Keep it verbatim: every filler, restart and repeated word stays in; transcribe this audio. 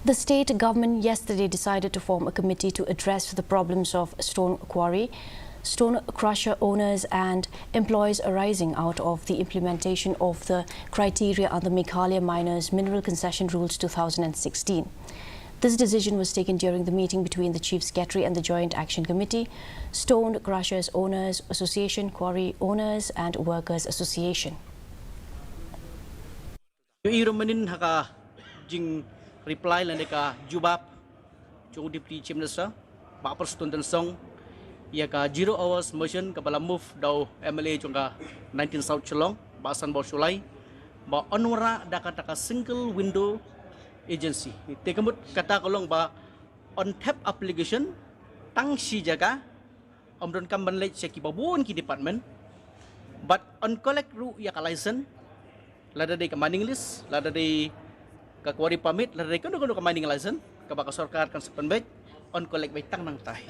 The state government yesterday decided to form a committee to address the problems of stone quarry, stone crusher owners and employees arising out of the implementation of the criteria under Meghalaya Miners Mineral Concession Rules two thousand and sixteen. This decision was taken during the meeting between the Chief Secretary and the Joint Action Committee, Stone Crushers Owners Association, Quarry Owners and Workers Association. Ïohi ruh mynnin ha ka jingreply lane ka jubab jong u Deputy Chief Minister, Bah Prestone Tynsong, ïa ka zero hours motion kaba la move da u M L A jong ka nineteen South Shillong, Bah Sanbor Shullai, ba yn wanrah da kata ka single window agency. Te ka mut kata ka long ba yn thep application tang shi jaka, ym donkam ban leit sha kiba bun ki department, bad yn collect ruh ïa ka license, lada dei ka mining lease, lada dei ka quarry permit, lada dei kano kano ka mining license kaba ka sorkar kan sa pynbeit, yn collect beit tang nangta hi.